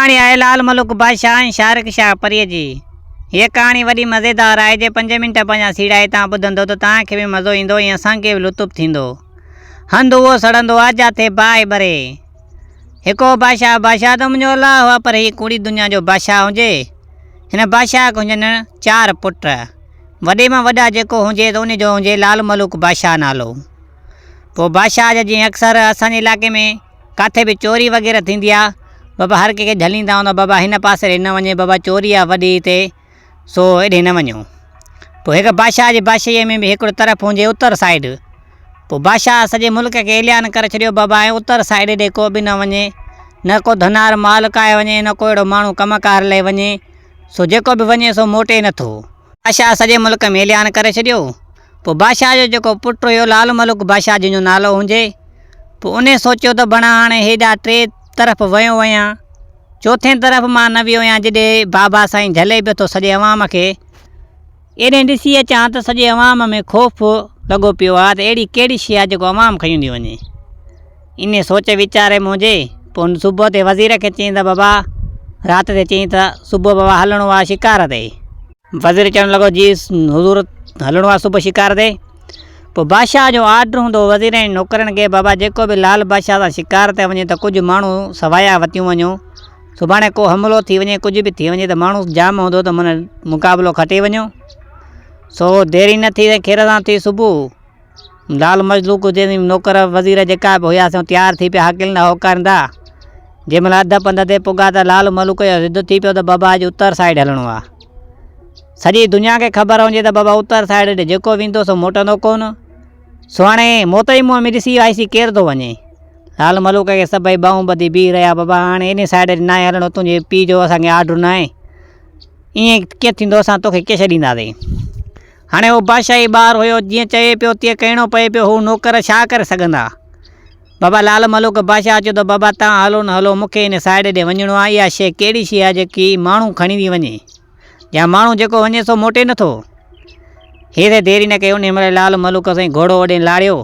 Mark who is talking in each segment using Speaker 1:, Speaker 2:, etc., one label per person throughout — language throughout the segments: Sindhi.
Speaker 1: ڪهاڻي آهي لال ملوڪ بادشاهه ۽ شارق شاهه پريء جي. هيء ڪهاڻي وڏي مزيدار آهي، جي پنج منٽ پنهنجا سيڙائي توهان ٻڌندو ته توهان کي به مزو ايندو ۽ اسان کي به لطف ٿيندو. هنڌ اهو سڙندو آ جاٿي باهه ٻري. هڪ هو بادشاهه، بادشاهه ته منهنجو الله هئا پر هي ڪوڙي دنيا جو بادشاهه هجي. هن بادشاهه کي هجن چار پٽ. وڏي مان وڏا جيڪو هجي ته ان جو هجي لال ملوڪ بادشاهه نالو. پوء بادشاهه جا جيئن اڪثر اسان جي علائقي ۾ ڪاٿي به چوري وغيره ٿيندي آ بابا هر ڪنهن کي جهليندا هوندا بابا هن پاسي ڏي نه وڃي بابا چوري آ وڏي هتي سو هيڏي نه وڃو پوء هڪ بادشاهه جي بادشاهيء ۾ به هڪڙو طرف هجي اتر سائيڊ پوء بادشاهه سڄي ملڪ کي اعلان ڪري ڇڏيو بابا ۽ اتر سائيڊ ڏي ڪو به نه وڃي نه ڪو ڌنار مال ڪاهي وڃي نه ڪو اهڙو ماڻهو ڪم ڪار لئي وڃي سو جيڪو به وڃي سو موٽي نٿو. بادشاهه سڄي ملڪ ۾ اعلان ڪري ڇڏيو. پوء بادشاهه جو جيڪو پٽ هيو لال ملوڪ بادشاهه جنهن جو نالو هجي، پوء انهي سوچيو ته بڻا هاڻي هيڏا ٽي طرف ويو آهيان، چوٿين طرف مان نه ويو آهيان جيڏي بابا سائين جهلي پيو ٿو سڄي عوام کي، ايڏهين ڏسي اچان ته سڄي عوام ۾ خوف لڳو پيو آهي ته اهڙي ڪهڙي شيء آهي جيڪو عوام کنيون ٿي وڃي. انهي سوچ ويچاري منهنجي پوء صبح تي وزير کي چيائين ته بابا رات تي چيائين ته صبح بابا هلڻو آهي شڪار تي. وزير چوڻ لڳو، جي حضور هلڻو آهي صبح شڪار تي. پوء بادشاهه جو آرڊر هوندو هو وزيرن ۽ نوڪرن کي، بابا جيڪو به لال بادشاهه سان شڪار تي وڃي ته ڪجهه ماڻهو سوايا وتيون وڃو، سڀاڻي ڪو حملو ٿي وڃي ڪجهه به ٿي وڃي ته ماڻهو جام هوندو ته من مقابلو کٽي وڃو. سو دير ئي نه ٿي ته خير سان ٿي صبح. لال مجلوڪ جي نوڪر وزير جيڪا به هيا سو تيار ٿي پيا هاڪلندا هوڪاريندا. جنهن مهل اڌ پنڌ تي پڳا ته لال ملوڪ جو ضد ٿي پيو ته بابا اڄ اتر سائيڊ هلڻو آ. سڄي دنيا کي خبر هجي ته بابا اتر سائيڊ ڏي جيڪو ويندو سو موٽندو ڪونه. سو هاڻي موت جي منهن ۾ ڏسي وائسي ڪير ٿو وڃي. لال ملوڪ کي سڀئي ٻانهون ٻڌي بيهي رهيا بابا هاڻي انهي سائيڊ ڏي ناهي هلڻو تنهنجي پيء جو اسان کي آرڊر ناهي. ائين ڪيئن ٿيندو اسان توکي ڪيئن ڇڏينداسين. هاڻي هو بادشاهي ٻار هيو، جيئن چوي پيو تيئن ڪرڻو پئي پيو، هو نوڪر ڇا ڪري سگهندا؟ بابا لال ملوڪ بادشاهه چيو ته بابا توهان هلو نه هلو مون کي ان سائيڊ ڏي وڃڻو آهي، اها شيء ڪهڙي شيء آهي جيڪي ماڻهو کڻي ٿي وڃي يا ماڻهو جيڪو وڃي سو موٽي نٿو. هي سائين دير ئي نه ڪئي انهيء مهل لال ملوڪ سائين گهوڙو اوڏي لاڙيو.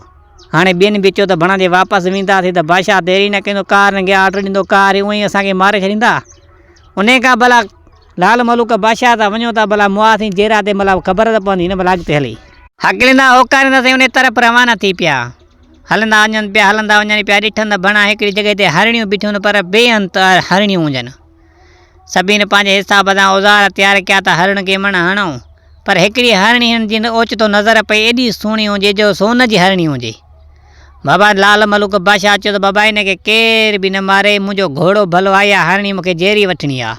Speaker 1: هاڻي ٻين به چيو ته ڀڻا جي واپس وينداسين ته بادشاهه دير ئي نه ڪندو، ڪار کي آرڊر ڏيندو، ڪار اونئن ئي اسان کي ماري ڇڏيندا. انهيء کان ڀلا لال ملوڪ بادشاهه تان وڃو ٿا ڀلا مئاسين جيرا تي ملا خبر ته پوندي نه ڀلا اڳتي هلي. هڪليندا هوڪاريندا سائين انهي طرف روانا ٿي پيا. هلندا وڃن پيا هلندا وڃن پيا ڏٺن ته ڀڻا هڪڙي جڳهه تي هرڻيون بيٺيون پر بي انت هرڻيون هجن. سڀين پنهنجي حساب سان اوزار تيار ڪيا ته هرڻ کي مڻ هڻون. پر هڪڙي هرڻي هن جي اوچتو نظر پئي ايڏي سهڻي هجي جو سون جي هرڻي هجي. بابا لال ملوڪ بادشاهه چيو ته بابا هن کي ڪير به نه ماري منهنجو گهوڙو ڀلو آهي اها هرڻي مون کي جيئري وٺڻي آهي.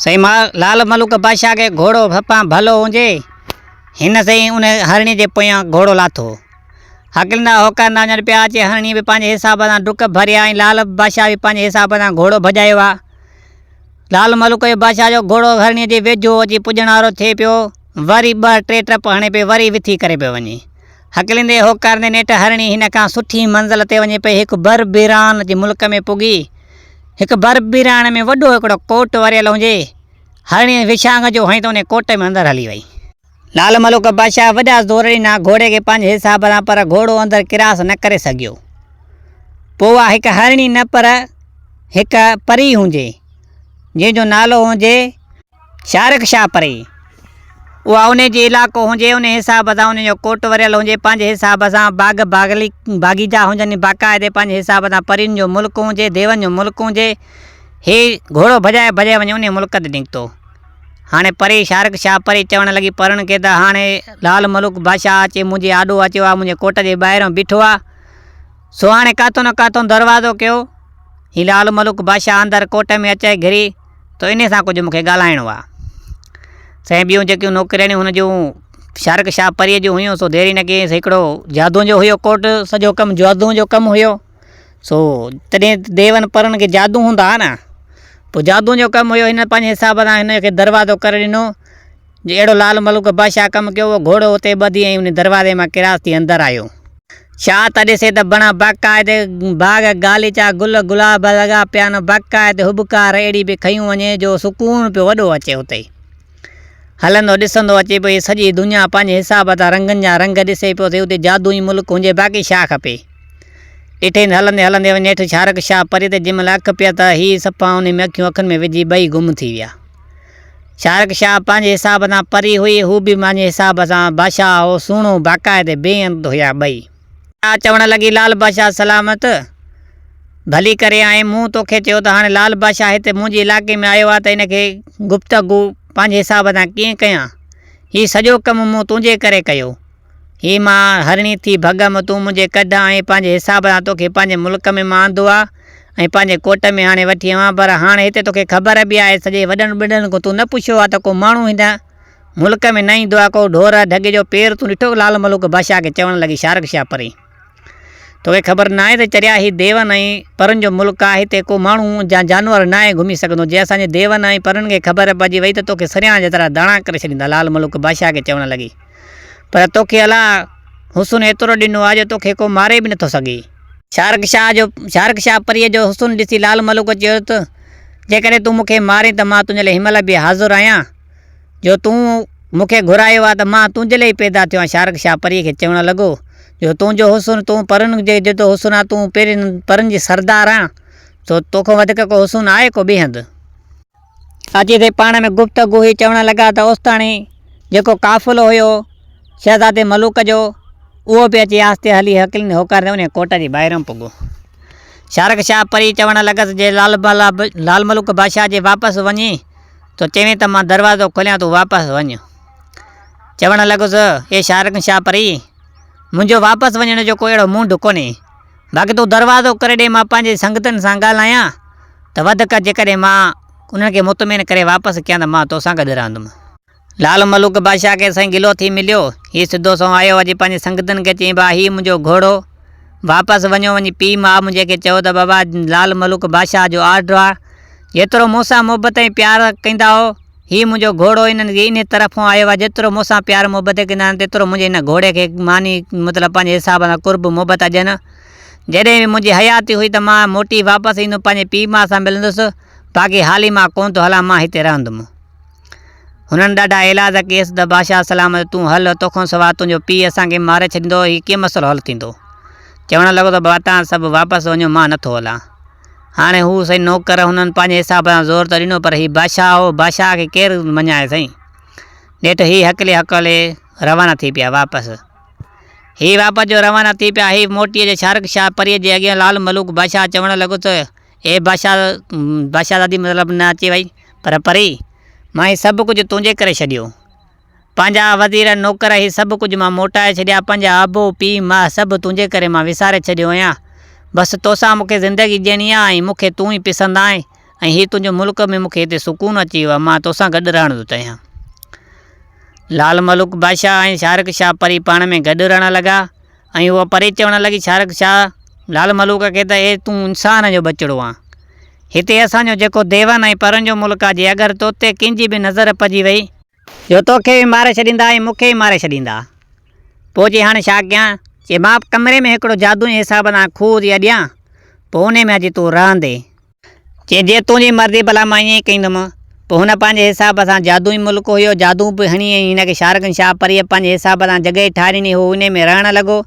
Speaker 1: سائين لال ملوڪ بادشاهه کي گهوڙو ڦپان ڀلو هجي. هن سائين ان هرڻي جي پويان گهوڙو لاٿو. هڪلندا هوڪارندا وڃن پيا اچي هرڻي به پنهنجي حساب سان ڊڪ ڀريا ۽ لال بادشاهه به پنهنجي حساب سان گهوڙو ڀڄايو آ. لال ملوڪ جو بادشاهه جو گهوڙو هرڻي جي ويجهو اچي پڄڻ وارو ٿئي پيو. وري ٻه ٽي ٽپ هڻي پئي وري وٿي ڪري پيو وڃي. هڪليندي هوڪاريندي نيٺ هرڻي هن کان سٺي منزل تي وڃي پئي هڪ بر بيران جي ملڪ ۾ پڳي. هڪ بر بيراڻ ۾ وڏو هڪڙو ڪوٽ وريل هجي. هرڻيء وشانگ جو هنئين ته انهيء ڪوٽ ۾ اندر هلي وئي. لال ملوڪ بادشاهه وڏا زور ڏنا گهوڙي کي پنهنجي حساب سان پر گهوڙو اندر ڪراس نه ڪري سگهيو. پوء اها هڪ هرڻي نه پر هڪ پري هجي، جنهن جو نالو هجي. شارق شاهه پري، اها انهي جي علائقو هجي، انهي حساب سان انهي جو ڪوٽ وريل هجي، پنهنجي حساب سان باغ باغلي باغيچا هجن، باقاعدي پنهنجي حساب سان پرين جو ملڪ هجي، ديون جو ملڪ هجي، هي گهوڙو ڀڄائي ڀڄائي وڃي انهي ملڪ تي نڪتو. هاڻي پري شارق شاهه پري چوڻ لڳي پرڻ کي ته هاڻي لال ملوڪ بادشاهه اچي منهنجي آڏو اچيو آهي، منهنجي ڪوٽ جي ٻاهريون بيٺو آهي، سو هاڻي ڪاٿو نه ڪاٿو دروازو ڪيو، هي لال ملوڪ بادشاهه اندر ڪوٽ ۾ اچي گهري. ته انهي سان ڪجهه مون کي ڳالهائڻو آ. سائين ٻيون جيڪيون نوڪرياڻيون هن جون شارق شاهه پريء جون هيون سو دير ئي نه ڪيائينس هڪڙو جادوء جو هيو ڪوٽ سڄو ڪم جادوء جو ڪم هيو سو تڏهن ديون پرن کي جادو هوندا ها نه پوء جادوء جو ڪم هيو هن پنهنجي حساب سان هن کي دروازو ڪري ڏنو جو اهڙو لال ملوڪ بادشاهه ڪم ڪيو، اهو گهوڙو اتي ٻڌي ۽ انهي دروازي مان ڪراس ٿي اندر آيو. ڇا ته ڏسي ته بڻا باقاعدي باغ غاليچا گل گلاب لڳا پيا آهن، باقاعدي هٻڪار اهڙي پئي کنيون وڃي جو سڪون پيو وڏو اچي. اتي هلندو ڏسندو اچي پيو هي سڄي دنيا پنهنجي حساب تان رنگن جا رنگ ڏسي پيو ٿي، اتي جادوئي ملڪ هجي باقي ڇا کپي. ڏٺئين ته هلندي هلندي وڃي نيٺ شارڪ شاهه پريء تي جنهن مهل اک پيا ته هي صفا انهي ۾ اکيون اکن ۾ وجهي ٻئي گم ٿي ويا. شارڪ شاهه پنهنجي حساب سان پري هئي، هو به پنهنجي حساب سان بادشاهه هو، سهڻو باقاعدي بي انت هيا ٻئي. چوڻ لڳي، لال بادشاهه سلامت، ڀلي ڪري آئين، مون توکي چيو ته هاڻي لال بادشاهه هتي منهنجي علائقي ۾ آيو آهي ته ان کي گفتگو پنهنجي حساب سان ڪيئن ڪيان؟ هي سڄو ڪم مون تنهنجي ڪري ڪيو. هي مان هرڻي ٿي ڀڳم، تون منهنجي ڪڍ آئين، پنهنجي حساب سان توکي پنهنجي ملڪ ۾ مان آندو آ ۽ پنهنجي ڪوٽ ۾ هاڻي وٺي آيو آهيان، پر هاڻي هتي توکي خبر به آهي، سڄي وڏن ٻڍن کان تون نه پڇيو آ ته ڪو ماڻهو هن ملڪ ۾ نه ايندو آ، ڪو ڍور ڍڳي جو پير تون ڏٺو؟ لال ملوڪ بادشاهه کي چوڻ لڳي، شارڪ شاهه پرين! توکي خبر ناهي ته چريا هي ديون ۽ پرن جو ملڪ آ، هتي ڪو ماڻهو يا جانور ناهي گهمي سگهندو، جي اسان جي ديون ۽ پرن کي خبر پئجي وئي ته توکي سريان جيترا داڻا ڪري ڇڏيندا، لال ملوڪ بادشاهه کي چوڻ لڳي. پر توکي الله حسن ايترو ڏنو آهي جو توکي ڪو ماري به نٿو سگهي. شارڪ شاهه جو شارڪ شاهه پريء جو حسن ڏسي لال ملوڪ چيو ته جيڪڏهن تون مون کي مارين ته مان تنهنجي لاء هن مهل به حاضر آهيان، جو تون مون کي گهرايو آهي ته مان تنهنجي لاء ئي پيدا ٿيو آهيان. شارڪ شاهه پريء کي چوڻ لڳو جو تنهنجو حسن تون پرين جي جيترو حسن آهي تون پرين پرين جي سردار آهين سو توکان وڌيڪ ڪو حسن آهي ڪو ٻئي هنڌ. اچي ٿي پاڻ ۾ گفتگو هئي چوڻ لڳا ته اوستاڻي جيڪو قافلو هيو شهزادي ملوڪ جو اهو به اچي آهستي هلي هڪليندي هوڪاريندي انهيء ڪوٽ جي ٻاهريون پڳو. شارڪ شاهه پري چوڻ لڳس جي لال لال ملوڪ بادشاهه جي واپس وڃين ٿو چوين ته مان دروازو کوليان تون واپس وڃ. چوڻ لڳس اي شارڪ شاهه پري منهنجو واپس وڃڻ جو ڪو اهڙو مونڍ ڪونهي. باقي تون دروازو ڪري ڏي مان پنهنجي سنگتين سان ڳالهايان ته وڌڪ جيڪڏهن مان انهن کي مطمئن ڪري واپس ڪيان ته مان توسان گڏ رهندم. لال ملوڪ بادشاهه کي سائين گلو ٿي مليو. هي سڌو سنئون آيو اچي پنهنجي سنگتين کي چيائين ڀاء هي منهنجو گهوڙو واپس وڃو وڃي پيء ماء منهنجي کي چئو ته بابا لال ملوڪ بادشاهه جو آرڊر آ جيترو مون سان محبت ۽ پيار ڪندا هو هي منهنجو گهوڙو انهن جي انهي طرفون آيو آهي، جيترو مون سان پيار محبت ڪندا آهن، تيترو منهنجي هن گهوڙي کي معني مطلب پنهنجي حساب سان قرب محبت ڏين. جڏهن به منهنجي حياتي هئي ته مان موٽي واپس ايندم پنهنجي پيء ماء سان ملندس، باقي حالي مان ڪونه ٿو هلان، مان هتي رهندم. هنن ڏاڍا ايلاز ڪيس ته بادشاهه سلامت تون هل، توکان سواء تنهنجو پيء اسان کي ماري ڇڏيندو، هي ڪيئن مسئلو حل ٿيندو؟ چوڻ لڳو ته بابا توهان سڀ واپس وڃو، مان نٿو هلان. هاڻي هو سائين نوڪر هنن پنهنجي حساب سان زور ته ڏنو پر هي بادشاهه هو، بادشاهه کي ڪير مڃائي سائين. نيٺ هي هڪلي هڪلي روانا ٿي پيا واپس. هي واپس جو روانا ٿي پيا هي موٽي اچي شارڪ شاهه پريء جي اڳيان لال ملوڪ بادشاهه چوڻ لڳو ته اي بادشاهه بادشاهزادي مطلب نه اچي وئي پر پري مان هي سڀ ڪجهه تنهنجي ڪري ڇڏيو. پنهنجا وزير، نوڪر هي سڀ ڪجهه مان موٽائي ڇڏيا، پنهنجا ابو، پيء، ماء سڀ تنهنجي ڪري مان وساري ڇڏيو آهيان. بس توسان مون کي زندگي جيئڻي آهي ۽ مون کي تون ئي پسند آهين ۽ هي تنهنجو ملڪ ۾ مون کي هتي سڪون اچي ويو آهي، مان توسان گڏ رهڻ ٿو چاهيان. لال ملوڪ بادشاهه ۽ شارڪ شاهه پري پاڻ ۾ گڏ رهڻ لڳا ۽ هوء پري چوڻ لڳي شارڪ شاهه لال ملوڪ کي ته اي تون انسان جو ٻچڙو آن. هتي اسان جو جيڪو ديون ۽ پرن جو ملڪ آهي جي اگر توتي ڪنهن جي به نظر پئجي وئي، جو توکي به ماري ڇڏيندا ۽ مون کي به ماري ڇڏيندا. پوء چي هاڻي ڇا ڪيان؟ چي مان ڪمري ۾ هڪڙو جادوئي حساب سان کوهه ٿي اڏيان، پوء انهي ۾ اچي تون رهندين. چي جي تنهنجي مرضي ڀلا مان ائين ئي ڪندم. پوء هن پنهنجي حساب سان جادوئي ملڪ هيو، جادو به هڻي ۽ هن کي شارڪن شاهه پريء پنهنجي حساب سان جڳهه ٺاهي ڏني، هو انهي ۾ رهڻ لڳو.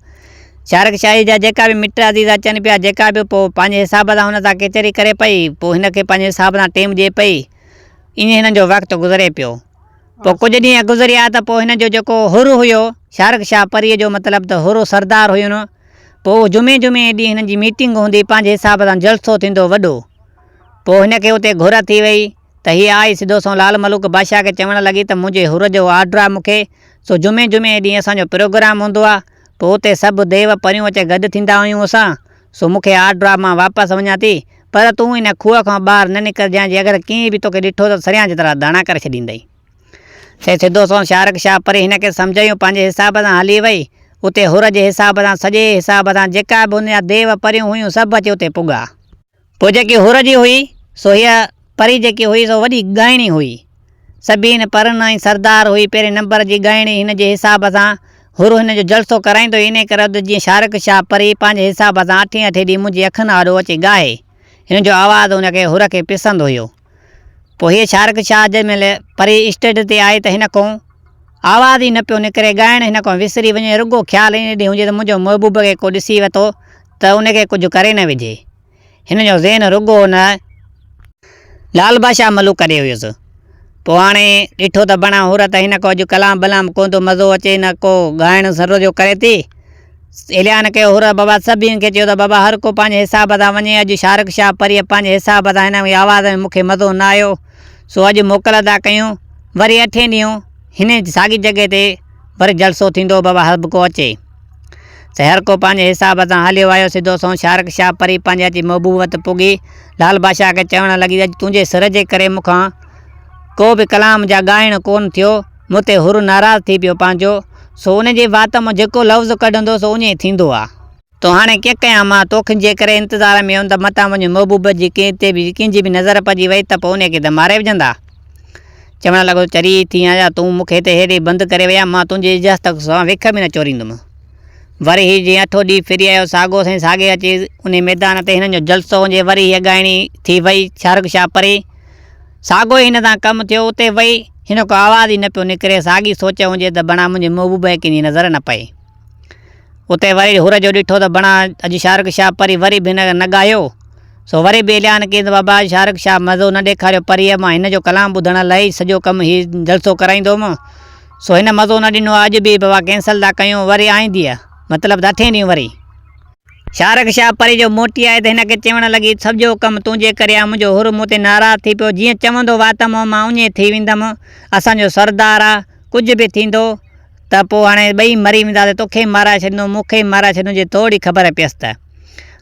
Speaker 1: شارڪ شاهي جا جيڪا به مٽ عزيز اچن پيا، جيڪا به پوء پنهنجي حساب سان هن سان ڪچهري ڪري پئي، پوء هن کي پنهنجي حساب سان ٽيم ڏئي پئي. ائين هنن جو وقت گذري پيو. پوء ڪجهه ڏينهن گذريا ته پوء هن جو جيڪو حر هيو، شارڪ شاهه پريء جو مطلب ته حر سردار هيو نه، پوء اهو جمعي جمعي ڏينهن هنن جي ميٽنگ هوندي، پنهنجي حساب سان جلسو ٿيندو وڏو. پوء هن کي اتي گهر ٿي وئي ته هيء آئي سڌو سنئون لال ملوڪ بادشاهه کي چوڻ لڳي ته منهنجي حر جو آرڊر آهي مون کي، سو جمعي جمعي ڏينهن اسان جو پروگرام هوندو آهي، پوء اتي سڀ ديو پريون اچي گڏ ٿيندا آهيون اسان، سو مون کي آرڊر آ مان واپس وڃان ٿي، پر تون ان کوهه کان ٻاهر نه نڪرجانء، جي اگر ڪنهن به توکي ڏٺو ته سريان جيترا داڻا ڪري ڇڏيندئي. سي سڌو سنئون شارڪ شاهه پري هن کي سمجهايون پنهنجي حساب سان هلي وئي. اتي حر جي حساب سان سڄي حساب سان جيڪا به هن جا ديو پريون هيون سڀ اچي اتي پڳا. پوء جيڪي حر جي هئي سو هيء پري جيڪي هئي سو وڏي ڳائڻي هئي. سڀين پرن ۽ سردار هئي پهرين نمبر جي ڳائڻي هن جي حساب سان حر هن جو جلسو ڪرائيندو هئي انهي ڪري ته جيئن شارڪ شاهه پري پنهنجي حساب سان اٺين اٺين ڏينهن منهنجي اکين آڏو اچي ڳائي. هن جو آواز هن کي حر کي پسند هيو. پوء هيء شارڪ شاهه جنهن مهل پري اسٽيج تي آئي ته هن کان آواز ئي نه پيو نڪري ڳائڻ هن کان وسري وڃي رڳو خيال انهي ڏينهن هجي ته منهنجو محبوب کي ڪو ڏسي وتو. ته ان کي ڪجهه ڪري نه وجهي. هن جو ذهن رڳو ان لال بادشاهه ملوڪ ڏي هيس. پوء هاڻي ڏٺو ته بڻا حر ته هن کي اڄ ڪلام بلام ڪونه ٿو مزو اچي نه ڪو ڳائڻ سر جو ڪري ٿي. اعلان ڪيو حر بابا سڀني کي چيو ته بابا هر ڪو پنهنجي حساب سان وڃي اڄ شارق شاهه پريء پنهنجي حساب سان هن جي آواز ۾ مون کي مزو نه آيو سو اڄ موڪل ٿا ڪيون. وري اٺين ڏينهن هن ساڳي جڳهه تي وري جلسو ٿيندو بابا هر ڪو اچي. سي هر ڪو پنهنجي حساب سان هليو آيو سڌو سنئون شارق شاهه پري پنهنجي اچي محبوب وٽ پڳي. لال بادشاهه کي چوڻ لڳي اڄ تنهنجي سر جي ڪري مون کان ڪو به ڪلام جا ڳائڻ ڪونه ٿيو. مون تي حر ناراض ٿي پيو پنهنجو سو ان جي وات مان جيڪو لفظ ڪڍندو سو اڃي ٿيندو آ. تو هاڻي ڪيئن ڪيان مان توکي جي ڪري انتظار ۾ هيم ته متان منهنجي محبوب جي ڪنهن تي به ڪنهن جي به نظر پئجي وئي ته پوء انهي کي ته ماري وجهندا. چوڻ لڳو چري ٿي آهيان ڇا تون مون کي هتي هيڏي بند ڪري وئي آهين مان تنهنجي اجازت سان وک به نه چوريندم. وري هي جيئن اٺو ڏينهن ڦري آيو ساڳو سائين ساڳي اچي انهي ميدان تي هنن جو جلسو هجي وري هيء ڳائڻي ٿي وئي شارق شاهه پري ساڳو ئي هن سان ڪم ٿيو اتي وئي هن ڪو آواز ئي نه پيو نڪري ساڳي سوچ هجي ته بڻا منهنجي محبوب کي ڪنهن جي نظر نه پئي. اتي وري حر جو ڏٺو ته بڻا اڄ شارق شاهه پري وري به هن نه ڳايو، سو وري به اعلان ڪيائين ته بابا اڄ شارق شاهه مزو نه ڏيکاريو پريء مان هن جو ڪلام ٻڌڻ لاء ئي سڄو ڪم هي جلسو ڪرائيندو هوم، سو هن مزو نه ڏنو آهي اڄ به بابا ڪينسل ٿا ڪيون وري آئينديء مطلب ته اٺين ڏينهن وري. شارق شاهه پري جو موٽي آئي ته هن کي چوڻ لڳي سڄو ڪم تنهنجي ڪري آهي منهنجو حر مون تي ناراض ٿي پيو جيئن چوندو وات مان مان اڃي ٿي ويندم اسان جو سردار آ ڪجهه به ٿيندو ته پوء هاڻي ٻئي مري وينداسين، توکي به مارائي ڇڏيندو، مون کي به مارائي ڇڏيندو، جي ٿورڙي خبر پيس ته.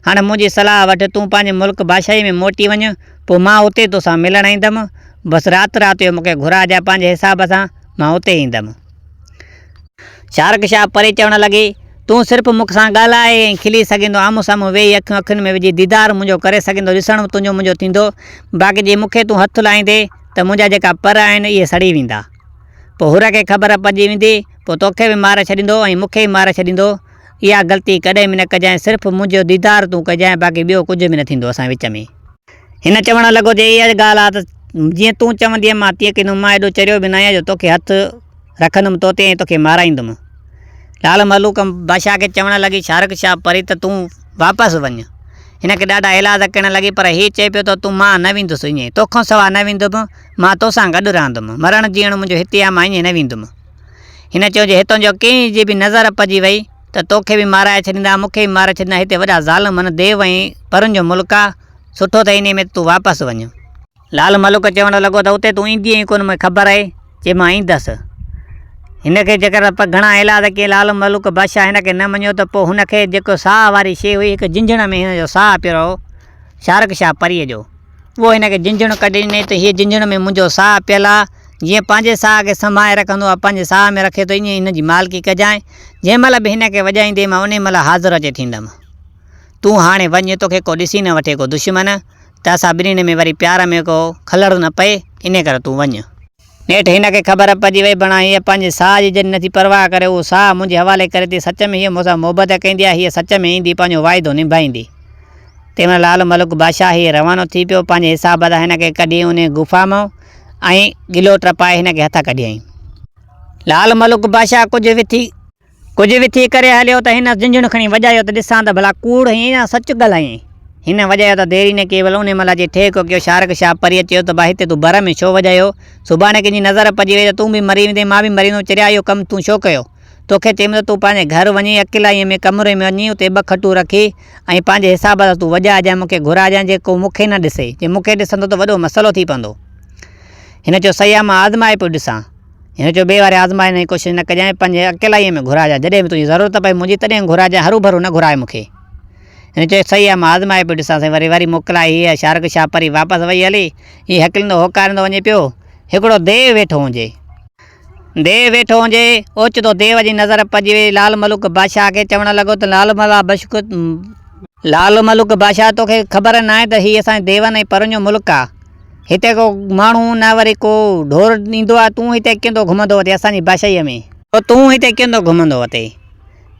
Speaker 1: هاڻي منهنجي صلاح وٺ، تون پنهنجي ملڪ بادشاهيء ۾ موٽي وڃ، پوء مان اتي توسان ملڻ ايندم. بس رات رات جو مون کي گهرائجانء پنهنجي حساب سان، مان اتي ايندم. شارق شاهه پري چوڻ لڳي، تون صرف مون سان ڳالهائي ۽ کلي سگهين ٿو، آمهون سامهون ويهي اکيون اکين ۾ وجهي ديدار منهنجو ڪري سگهين ٿو، ڏسڻ به تنهنجو منهنجو ٿيندو، باقي جي مون کي تون هٿ لائيندين ته منهنجا جيڪا پر آهن، اهي سڙي ويندا. پوء حر کي خبر پئجي ويندي، پوء توکي به ماري ڇڏيندو ۽ مون کي به ماري ڇڏيندو. اها غلطي ڪڏهن به نه ڪجانء، صرف منهنجو ديدار تون ڪجانء، باقي ٻيو ڪجهه به نه ٿيندو اسان وچ ۾. هن چوڻ لڳو، جي اها ڳالهه آ ته جيئن تون چوندينء مان تيئن ڪندم، مان ايڏو چريو به ناهيان جو توکي هٿ رکندم توتي ۽ توکي مارائيندم. لال ملوڪ بادشاهه کي چوڻ لڳي، شارق شاهه پري ته تون واپس وڃ. هن کي ڏاڍا ايلاز ڪرڻ لڳي، پر هي چئي پيو ته تون مان نه ويندس ائين، توکان سوا نه ويندم، مان توسان گڏ رهندم، مرڻ جيئڻ منهنجو هتي آ، مان ائين نه ويندم. هن چيو، جي هتان جو ڪنهن جي به نظر پئجي وئي ته توکي به مارائي ڇڏيندا، مون کي به مارائي ڇڏيندا، هتي وڏا ظالم آهن، ديو ۽ پرن جو ملڪ آ، سٺو اٿئي انهيء ۾ ته تون واپس وڃ. لال ملڪ چوڻ لڳو ته اتي تون ايندينء ئي ڪونه، مون کي خبر آهي، چي مان ايندس. هن کي جيڪر گهڻا ايلاز ڪيائين، لال ملڪ بادشاهه هن کي نه مڃيو ته پوء هن کي جيڪو ساهه واري شيء هئي، هڪ جهنجهڻ ۾ هن جو ساهه پيو رهو، شارق شاهه پريء جو. اهو هن کي جهنجهڻ ڪڍي ڏنائين ته هيء جهنجهڻ ۾ منهنجو ساهه پيل آ، جيئن پنهنجي ساهه کي سنڀائي رکندو آ، پنهنجي ساهه ۾ رکي ٿو، ائين هن جي مالڪي ڪجانء. جنهن مهل به هن کي وڄائيندين، مان انهيء مهل حاضر اچي ٿيندم. تون هاڻي وڃ، توکي ڪو ڏسي نه وٺي ڪو دشمن، ته اسان ٻنهين ۾ وري پيار ۾ ڪو خلل نه پئي، انهيء ڪري تون وڃ. نيٺ هن کي خبر پئجي وئي، بڻا هيء پنهنجي ساهه جي جڏهن نٿي پرواهه ڪري، اهو ساهه منهنجي حوالي ڪري ٿي، سچ ۾ هيء مون سان محبت ڪندي آهي، هيء سچ ۾ ايندي، پنهنجو واعدو نڀائيندي. تنهن مهل لال ملڪ بادشاهه هيء روانو ٿي پيو، پنهنجي حساب سان هن کي ڪڍي انهيء غفا مان ۽ ڳلو ٽپائي هن کي هٿ ڪڍيائين. لال ملڪ بادشاهه ڪجهه وٿي. ڪجهه وٿي ڪري هليو ته هن جهنجهڻ کڻي وڄايو ته ڏسان ته ڀلا ڪوڙ هئين يا سچ ڳالهايئين. هن وڄايو ته دير ئي نه ڪئي ڀلا انهي مهل اچي ٺهڪو ڪيو. شارق شاهه پريء چيو ته ڀا هتي تون بر ۾ ڇو وڄايو؟ سڀاڻي ڪنهن جي نظر پئجي وئي ته تون به مري ويندين مان به مري ويندم چريا اهو ڪم تون ڇو ڪيو؟ توکي چيم ته تون پنهنجي گهر وڃي اڪيلائيء ۾ ڪمري ۾ وڃي اتي ٻه کٽون رکي ۽ پنهنجي حساب سان تون وڄائجانء مون کي گهرائجانء جي ڪو مون کي نه ڏسي جي مون کي ڏسندو ته وڏو مسئلو ٿي پوندو. هن چيو صحيح آ مان آزمائي پيو ڏسان. هن چيو، ٻئي واري آزمائڻ جي ڪوشش نه ڪجانء، پنهنجي اڪيلائيء ۾ گهرائجانء، جڏهن به تنهنجي ضرورت پئي منهنجي تڏهن گهرائجانء، هروڀرو نه گهراء مون کي. هن چيو، صحيح آهي، مان آزمائي پيو ڏسان. سائين وري وري موڪلائي هيء شارق شاهه پري واپس وئي هلي. هيء هڪليندو هوڪاريندو وڃي پيو. هڪڙو ديو ويٺو هجي. ديو ويٺو هجي. اوچتو ديو جي نظر پئجي وئي لال ملوڪ بادشاهه کي. چوڻ لڳو ته لال ملا بشڪ لال ملوڪ بادشاهه توکي خبر ناهي ته هي اسان جي ديون ۽ پرن جو ملڪ آ. هتي ڪو ماڻهو نه وري ڪو ڍور ايندو آهي، تون هتي ڪيئن ٿو گهمندو وتين اسان جي بادشاهيء ۾؟ تون هتي ڪيئن ٿو گهمندو وتين؟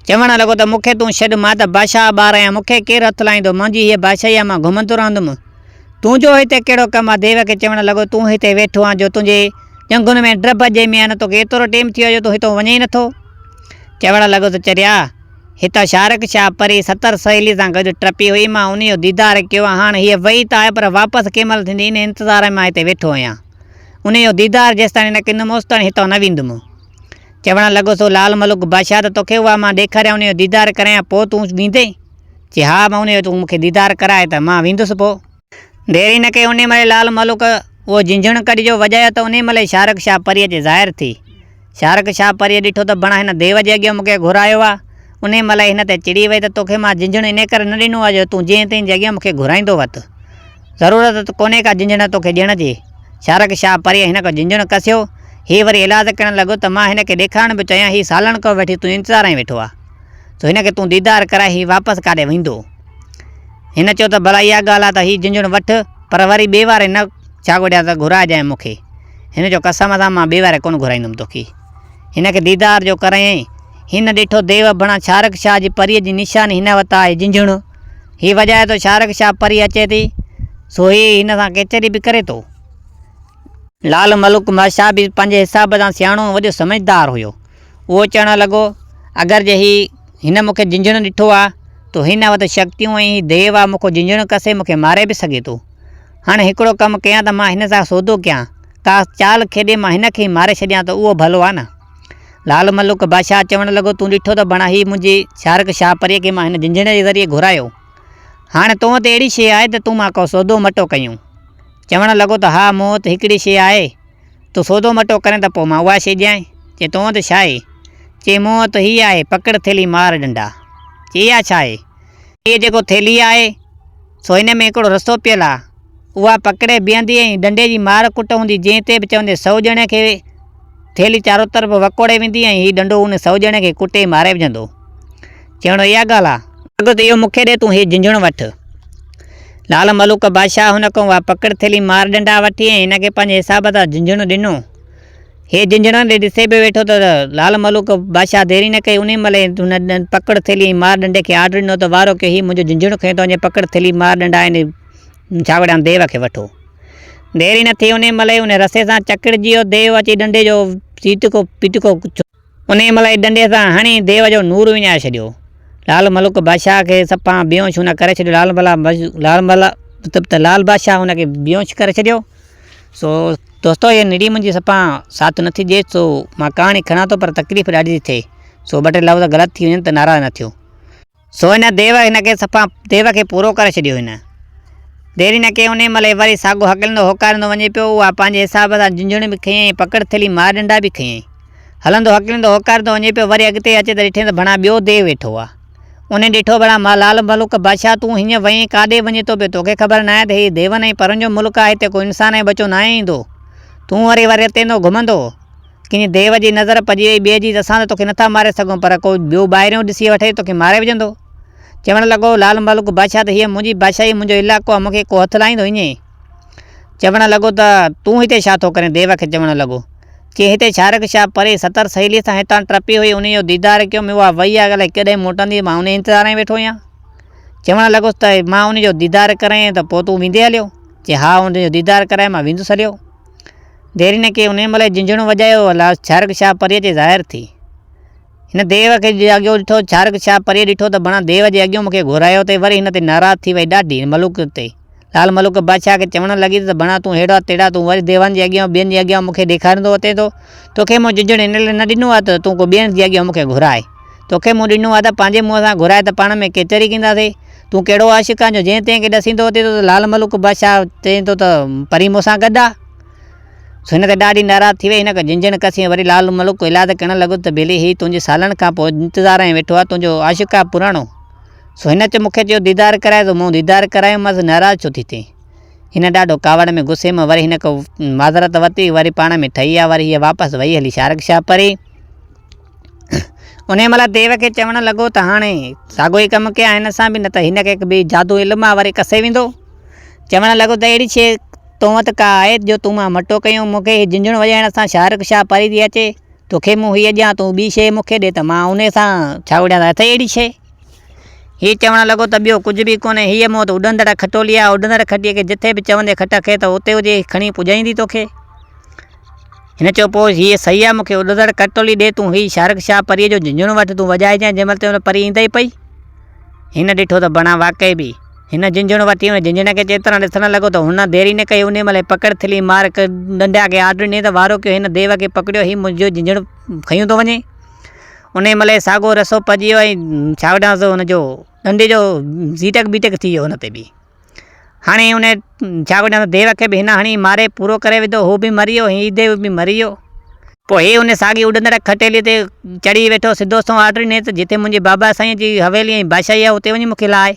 Speaker 1: چوڻ لڳو ته مون کي تون ڇڏ، مان ته بادشاهه ٻار آهيان، مون کي ڪير هٿ لائيندو، منهنجي هيء بادشاهي آهي، مان گهمندو رهندم. تنهنجو هتي ڪهڙو ڪم آهي؟ ديو کي چوڻ لڳو، تون هتي ويٺو آهين جو تنهنجي ڄنگهن ۾ ڊڀ ڄمي آهي نه توکي ايترو ٽيم ٿي ويو آهي جو تون هتان وڃين ئي نٿو. چوڻ لڳو ته چريا! هتان شارڪ شاهه پري ستر سهيلي سان گڏ ٽپي هئي، مان انهيء جو ديدار ڪيو آهي، هاڻ هيء وئي ته آهي پر واپس ڪنهن مهل ٿيندي، انهيء انتظار ۾ مان هتي ويٺو آهيان. انهيء جو ديدار جيستاڻي نه ڪندم، اوستاڻي هتان نه ويندم. چوڻ لڳو سو لال ملوڪ بادشاهه ته توکي اها مان ڏيکاريان، انهيء جو ديدار ڪرايان، پوء تون ويندين؟ چي ها، مان انهيء جو تون مون کي ديدار ڪراء ته مان ويندس پوء. دير ئي نه ڪئي انهيء مهل لال ملوڪ اهو جهنجهڻ ڪڍي جو وڄايو ته انهيء مهل ئي شارڪ شاهه پريء جي ظاهر ٿي. شارڪ شاهه پريء ڏٺو ته بڻا هن ديو جي اڳيان مون کي گهرايو آ. انهيء مهل ئي هن تي چڙي وئي ته توکي مان جهنجهڻ انهيء ڪري نه ڏنو آ جو تون جنهن تنهن جي اڳيان مون کي گهرائيندو وت. ضرورت ته ڪونهي ڪا جهنجهڻ توکي ڏيڻ جي. شارڪ شاهه پريء هن کان جهنجهڻ کسيو. هي وري ايلاز ڪرڻ لڳو ته مان هن کي ڏيکارڻ پيو چاهيان هي سالن کان وٺي تنهنجي انتظار ۾ ويٺو آ. سو هن کي تون ديدار ڪرائي هي واپس ڪاڏي ويندو. هن چيو ته ڀلا اها ڳالهه آ ته هي جهنجهڻ وٺ، پر وري ٻئي واري نه ڇاڳوڙيان ته گهرائجانء مون کي. هن چيو قسم سان مان ٻئي واري ڪونه گهرائيندم توکي. هن کي ديدار جو ڪرايائين. هن ڏٺو ديو بڻا شارڪ شاهه جي پريء جي نشاني هن وٽ آهي جهنجهڻ. هي وڄائي ٿو شارڪ شاهه پري اچي ٿي، سو هي هن سان ڪچهري به ڪري ٿو. لال ملوڪ بادشاهه به پنهنجي حساب سان سياڻو ۽ وڏو سمجهدار هيو. اهو چوڻ لڳو، اگر جي هي هن مون کي جهنجهڻ ڏٺو آ ته هن وٽ شڪتيون ۽ هي ديو آ مون کان جهنجهڻ کسي مون کي ماري به سگهي ٿو. هاڻي هڪڙو ڪم ڪيان ته مان هن سان سودو ڪيان، ڪا چال کيڏي مان هن کي ئي ماري ڇڏيان ته اهو ڀلو آ نه. لال ملوڪ بادشاهه چوڻ لڳو، تون ڏٺو ته بڻا هي منهنجي شارڪ شاهه پريء کي مان هن جهنجهڻ جي ذريعي گهرايو. هاڻي تو وٽ اهڙي شيء آهي ته تون مان ڪو سودو مٽو ڪيون. چوڻ لڳو ته ها مون وٽ هڪڙي شيء آهي. تون سودو مٽو ڪرين ته پوء مان اها شيء ڏيانء. چي تو وٽ ڇا آهي؟ چي مون وٽ هيء آهي، پڪڙ ٿيلهي مار ڏنڊا. چي اها ڇا آهي؟ هيء جيڪو ٿيلهي آهي، سو هن ۾ هڪڙو رسو پيل آهي. اها پڪڙي بيهندي ۽ ڏنڊي جي مار ڪٽ هوندي، جنهن تي به چوندي سئو ڄڻي کي ٿيلهي چارو طرف وڪوڙي ويندي ۽ هي ڏنڊو ان سئو ڄڻي کي ڪٽي ماري وجهندو. چوڻو اها ڳالهه آ. اڳ ته اهو مون کي ڏي، تون هي جهنجهڻ وٺ. لال ملوڪ بادشاهه هن کان اها پڪڙ ٿيلهي مار ڏنڊا وٺي ۽ هن کي پنهنجي حساب سان جهنجهڻ ڏنو. هي جهنجهڻ ڏي ڏسي به ويٺو ته لال ملوڪ بادشاهه دير ئي نه ڪئي، انهي مهل ئي هن پڪڙ ٿيلهي ۽ مار ڏنڊي کي آرڊر ڏنو ته وارو ڪيو هي منهنجو جهنجهڻ کنيو ٿو وڃي، پڪڙ ٿيلهي مار ڏنڊا ۽ ڇاوڙيان ديو کي وٺو. دير ئي نه ٿي انهي مهل ئي انهي رسي سان چڪڙجي ويو، ديو اچي ڏنڊي جو سيٽڪو پٽڪو انهيء مهل ئي ڏنڊي سان هڻي ديو جو نور وڃائي ڇڏيو. لال ملڪ بادشاهه کي صفا بيهوش هن ڪري ڇڏيو. لال ملا لال ملا مطلب ته لال بادشاهه هن کي بيهوش ڪري ڇڏيو. سو دوستو هيء نڙي منهنجي صفا ساٿ نٿي ڏئي سو مان ڪهاڻي کڻان ٿو پر تڪليف ڏاڍي ٿي ٿئي. سو ٻه ٽي لفظ غلط ٿي وڃن ته ناراض نه ٿيو. سو هن ديو هن کي صفا ديو کي پورو ڪري ڇڏيو. هن دير ئي نه ڪئي انهيء مهل ئي وري ساڳو هڪلندو هوڪاريندو وڃي پيو. اها پنهنجي حساب سان جهنجهڻ به کنيائين ۽ پڪڙ ٿيلهي مار ڏنڊا به کنيائين. هلندو هڪلندو هوڪاريندو وڃي پيو. وري اڳتي اچي ته ڏٺئين ته ڀڻا ٻيو ديو ويٺو آ. انهيء ڏٺو ڀڻا مان لال ملوڪ بادشاهه تون هيئن وئين ڪاڏي وڃين ٿو پيو توکي خبر ناهي ته هي ديون ۽ پرن جو ملڪ آ هتي ڪو انسان ۽ ٻچو ناهي ايندو. تون وري وري رتيندو گهمندو. ڪنهن ديو جي نظر پڄي وئي ٻئي جي ته اسان ته توکي نٿا ماري سگهون پر ڪو ٻيو ٻاهريون ڏسي وٺي توکي ماري وجهندو. چوڻ لڳو، لال ملڪ بادشاهه ته هيء منهنجي بادشاهي منهنجو علائقو آهي مون کي ڪو هٿ لائيندو ائين؟ چوڻ لڳو ته تون هتي ڇا ٿو ڪرين؟ ديو کي چوڻ لڳو. چي هتي ڇارڪ شاهه پري ستر سهيليء سان هتان ٽپي هئي انهيء جو ديدار ڪيم اها وئي آهي الائي ڪڏهن موٽندي مان انهيء انتظار ۾ ويٺو آهيان. چوڻ لڳس ته مان انهيء جو ديدار ڪرايائين ته پوء تون ويندين هليو؟ چي ها ان جو ديدار ڪرائي مان ويندس هليو. دير ئي نه ڪئي انهيء مهل ئي جهنجهڻو وڄايو لاش ڇارڪ شاهه پريء تي ظاهر ٿي. هن ديو کي اڳيو ڏٺو، ڇارڪ شاهه پريء ڏٺو ته بڻا ديو جي اڳيون مون کي گهرايو اٿئي وري هن تي ناراض ٿي وئي ڏاڍي ملوڪ تي. لال ملوڪ بادشاهه کي چوڻ لڳي ته بڻا تون هيڙا تيڙا تون وري ديون جي اڳيان ٻين جي اڳيان مون کي ڏيکاريندو وتين ٿو. توکي مون جهنجهڻ ان لاء نه ڏنو آهي ته تون ڪو ٻين جي اڳيان مون کي گهرائي. توکي مون ڏنو آهي ته پنهنجي منهن سان گهرائي ته پاڻ ۾ ڪچهري ڪنداسين. تون ڪهڙو عاشق آهين جو جنهن تنهن کي ڏسيندو وتين ٿو ته لال ملوڪ بادشاهه چئين ٿو ته پرين مون سان گڏ آ. سو هن تي ڏاڍي ناراض ٿي وئي. هن کي جهنجهڻ ڪسي وري لال ملوڪ ايلاز ڪرڻ لڳو ته ڀيلي هي تنهنجي سالن کان پوء انتظار ۾ ويٺو آهي تنهنجو عاشق آهي پراڻو. سو هن مون کي چيو ديدار ڪرائي سو مون ديدار ڪرايومانس ناراض ڇو ٿي ٿئين. هن ڏاڍو ڪاوڙ ۾ غصي ۾ وري هن کان معذرت ورتي وري پاڻ ۾ ٺهي ويا وري هيء واپس وئي هلي شارڪ شاهه پري. انهيء مهل ديو کي چوڻ لڳو ته هاڻي ساڳيو ئي ڪم ڪيان هن سان به نه ته هن کي به جادو علم آهي وري ڪسي ويندو. چوڻ لڳو ته اهڙي شيء تو وٽ ڪا آهي جو تون مان مٽو ڪيون مون کي هي جهنجهڻ وڄائڻ سان شاهرخ شاهه پري ٿي اچي توکي مون هيء ڏيان تون ٻي شيء مون کي ڏي ته مان انهيء سان ڇا وڙهيان ته اٿئي اهڙي شيء؟ هي چوڻ لڳو ته ٻيو ڪجهه به ڪونهي هيء مون وٽ اڏندڙ کٽولي آهي اڏندڙ کٽيء کي جٿي به چوندين کٽ کي ته اتي هجي کڻي پڄائيندي توکي. هن چيو پوء هيء صحيح آ مون کي اڏندڙ ڪٽولي ڏي تون هي شارڪ شاهه پريء جو جهنجهڻ وٺ تون وڄائجانء جنهن مهل تنهن مهل پري ايندئي پئي. هن ڏٺو ته بڻا واقعي به هن جهنجهڻ وٺي ان جهنجهڻ کي چيتران ڏسڻ لڳو ته هن دير ئي نه ڪئي انهيء مهل ئي پڪڙ ٿلهي مار ڏنڊيا کي آرڊر ڏني ته وارو ڪيو هن ديو کي پڪڙيو هي منهنجو جهنجهڻ کنيون ٿو وڃي. انهيء مهل ئي ساڳو رسو پڄي ويو ۽ ڇا وٺانس هن جو ڏنڊي جو زيٽڪ بيٽڪ ٿي ويو هن تي به. هاڻي ان ڇا ڪجان ديو کي به هن هڻي ماري پورو ڪري وڌو هو به مري ويو هي ديو به مري ويو. پوء هي ان ساڳي اڏندڙ کٽيلي تي چڙهي ويٺو سڌو سنئون آرڊر ڏني ته جتي منهنجي بابا سائين جي حويلي ۽ بادشاهي آهي اتي وڃي مون کي لاهه.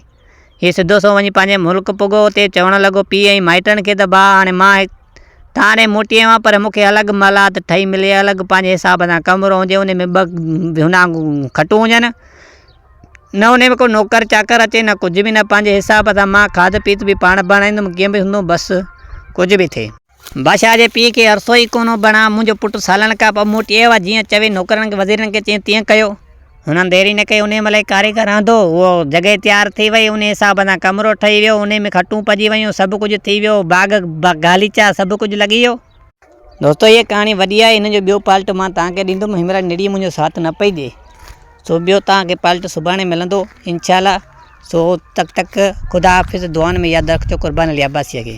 Speaker 1: هي سڌو سنئون وڃي پنهنجي ملڪ پڳو اتي چوڻ لڳو پيء ۽ مائٽن کي ته ڀاء هاڻي مان تان ڏي موٽي آيو آهيان پر مون کي الڳ محلات ٺهي ملي الڳ پنهنجي حساب سان ڪمرو هجي ان ۾ ٻه هن کٽون هجن. نه انهي ۾ ڪو نوڪر چاڪر اچي نه ڪجهه به نه پنهنجي حساب سان مان کاڌ پيت به پاڻ بڻائيندم ڪيئن به هوندو بس ڪجهه به ٿئي. بادشاهه جي پيء کي عرصو ئي ڪونه هو بڻا منهنجو پٽ سالن کان پوء موٽي آيو آهي جيئن چوي نوڪرن کي وزيرن کي چئين تيئن ڪيو. هنن دير ئي نه ڪئي انهي مهل ئي ڪاريگر آندو اهو جڳهه تيار ٿي وئي انهي حساب سان ڪمرو ٺهي ويو انهي ۾ کٽون پئجي ويون سڀ ڪجهه ٿي ويو باغ غاليچا سڀ ڪجهه لڳي ويو. دوستو هيء ڪهاڻي وڏي آهي هن جو ٻيو پالٽ مان توهان کي ڏيندم هن مهل نڙي منهنجو ساٿ نه پئي ڏي سو ٻيو توهان کي پالٽ سڀاڻي ملندو انشاء الله سو تڪ تڪ خدا حافظ دعائن ۾ ياد رکجو قربان علي عباسيء کي.